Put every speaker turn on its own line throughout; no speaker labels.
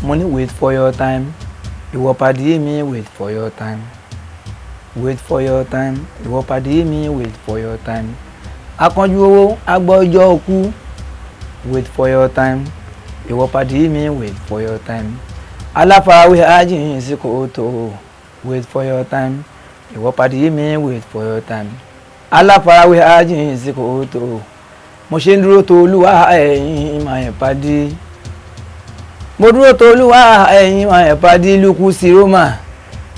Mo ní wait for your time, ìwọ pàdé mi, wait for your time, wait for your time, ìwọ pàdé mi, wait for your time. Akánjú owó agbọ́jọ́ òkú, wait for your time, ìwọ pàdé mi, wait for your time. Aláfarawé ajíhìn sí kòtò, wait for your time, ìwọ pàdé mi, wait for your time. Aláfarawé ajíhìn sí kòtò. Mo ṣe ń dúró tó Olúwa, ẹ̀yin máa ẹ̀ pàdé. Mo dúró tó Olúwa, ẹ̀yin máa ẹ̀ pàdé. Lukú sí Roma,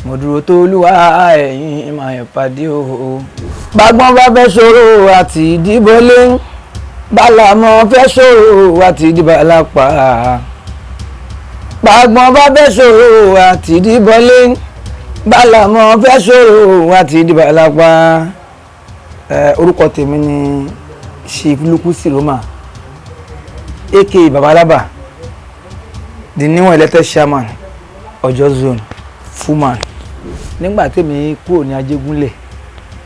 mo dúró tó Olúwa, ẹ̀yin máa ẹ̀ pàdé o. Gbàgbọ́n bá fẹ́ ṣòro àti ìdìbòlé, bàlámọ̀ fẹ́ ṣòro àti ìdìbàlápà. Gbàgbọ́n bá fẹ́ ṣòro àti ìdìbòlé, bàlámọ̀ fẹ́ ṣòro àti ìdìbàlápà. Orúkọ tèmi ni Chief Luku Siroma, aka Babalaba, the new elected chairman, Ọ̀jọ́ Zone, Fuman. Nígbà tèmi kúrò ní Ajégúnlẹ̀,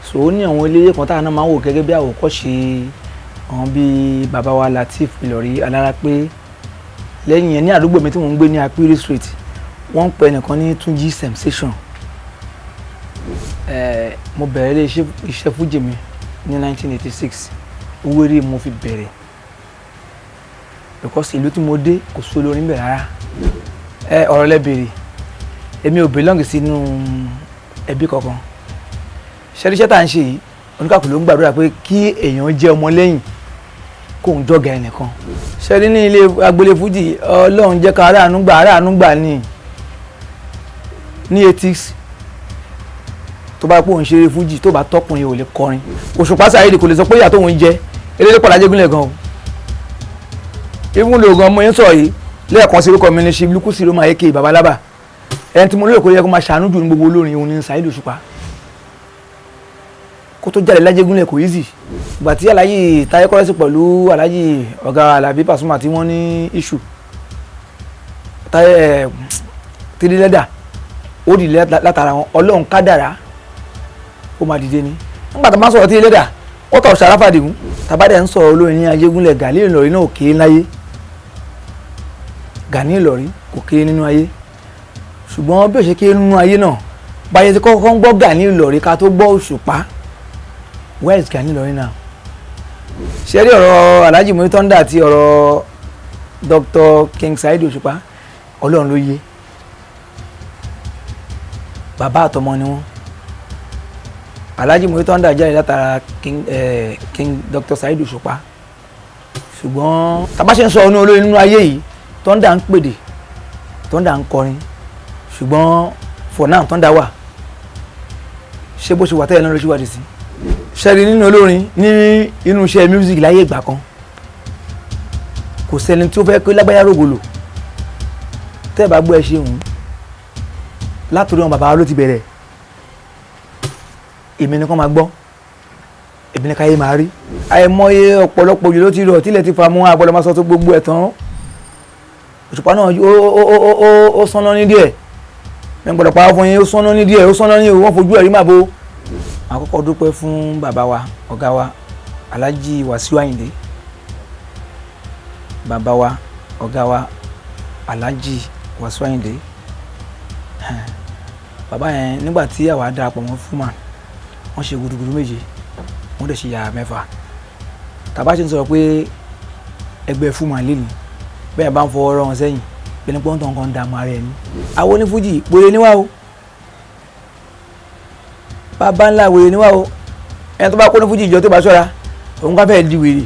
so ó ní àwọn eléré kan táwọn náà máa ń wò gẹ́gẹ́ bí àwòkọ́ṣe, àwọn bíi bàbá wa Lateef Ìlọ̀rí Alárápé. Lẹ́yìn yẹn, ní àdúgbò mi tí mò ń gbé ní Apiri Street, wọ́n ń pè ẹnìkan ní Túnjí Sensation. Mo bẹ̀rẹ̀ ilé iṣẹ́ fújì mi ní 1986. Owó eré mo fi bẹ̀rẹ̀ because ìlú tí mo dé, kò sí olórin bẹ̀ rárá. Ọ̀rọ̀ lẹ bèrè. Èmi ò belong sínú ẹbí kankan. Ṣẹ́ríṣẹ́ tá à ń ṣe yìí, oníkàkùn ló ń gbàdúrà pé kí èèyàn jẹ́ ọmọ lẹ́yìn kóun jọ̀gà ẹnìkan. Ṣẹ́rí ní ilé agboolé fújì, Ọlọ́run jẹ́ ká aráàánú gbà, aráàánú gbà ní 80s. Tó bá pò ń ṣeré fújì, tó bá tọkùnrin ò lè kọrin. Òṣùpá Saheed kò lè sọ pé ìyá tóun jẹ eléré pọ̀ lájẹgúnlẹ̀ gan o. Even though gan mo ń sọ yìí lẹ́ẹ̀kan sí, orúkọ mi ní Chief Luku Siroma, aka Babalaba. Ẹni tí mo lérò pé ó yẹ kó máa ṣàánú jù ní gbogbo olórin, òun ní Saheed Òṣùpá. Kó tó jáde lájẹgúnlẹ̀ kò easy. Ìgbà tí Alhaji Táyé Currency pẹ̀lú Alhaji ọ̀gá Alábí Pasuma tí wọ́n ní issue, Táyé ẹ̀ tìrí lẹ́dà ó dì látara wọn. Ọlọ́run kádàrá ó máa dìde ni. Nígbà tó máa sọ̀rọ̀ tìrí lẹ́dà, ó tọ̀ Ṣàráfà Dìgún tàbádẹ́ ń sọ̀rọ̀ olórin ní Ajégúnlẹ̀, Gani Ìlọrí náà kéré láyé. Gani Ìlọrí kò kéré nínú ayé, ṣùgbọ́n bí ó ṣe kéré nínú ayé náà, báyé tí kọ́kọ́ ń gbọ́ Gani Ìlọrí ká tó gbọ́ Òṣùpá. Where is Gani Ìlọrí now? Ṣé rí ọ̀rọ̀ Alhaji Muri Thunder àti ọ̀rọ̀ Dr. King Saheed Òṣùpá, Ọlọ́run ló yé. Bàbá àtọmọ ni wọ́n. Alhaji Muri Thunder jáde látara King Dr. Saheed Òṣùpá, ṣùgbọ́n tàbá ṣe ń sọ ọ́nú olórin nínú ayé yìí, Thunder ń pèdè, Thunder ń kọrin, ṣùgbọ́n for now Thunder wà. Ṣé bó ṣe wà tẹ́lẹ̀ náà ló ṣe wà dì sí? Ṣẹ́ni nínú olórin ní inú iṣẹ́ music láyé ìgbà kan, kò sẹ́ni tí ó fẹ́ pé lágbáyà rògbòlò. Tẹ́ ẹ bá gbọ́, ẹ ṣe òun látòrí wọn. Bàbá wa ló ti bẹ̀rẹ̀. Èmi ni kàn máa gbọ́, èmi ni káyé máa rí. Àìmọye ọ̀pọ̀lọpọ̀ òjò ló ti rọ̀ tílẹ̀ ti fa mú àgbọ̀dọ̀ máa sọ tó gbogbo ẹ̀ tán. Òṣùpá náà ó sánná ní díẹ̀. Mi gbọ́dọ̀ pa fún yín, ó sánná ní díẹ̀, ó sánná ní wọ́n fojú ẹ̀rí màbo. Àkọ́kọ́ dúpẹ́ fún bàbá wa, ọ̀gá wa, Alhaji Wasiu Ayinde. Bàbá wa, ọ̀gá wa, Alhaji Wasiu Ayinde, bàbá yẹn, nígbà tí àwa darapọ̀ mọ́ Fuman, wọ́n ṣe gudugudu méje, wọ́n dẹ̀ ṣe yàrá mẹ́fà. Tàbá ṣe ń sọ̀rọ̀ pé ẹgbẹ́ Fuman lé ní bẹ́ẹ̀ bá ń fọwọ́ rọ́ wọn sẹ́yìn bẹ́ẹ̀ ni pọ́ńtàn kan ń dààmú ara ẹ̀ ní. Àwọn onífújì, wèrè níwá o, bàbá ńlá wèrè níwá o. Ẹni tó bá kó onífújì ìjọ, tó bá ṣọ́ra, òun ká fẹ́ẹ́ di wèrè.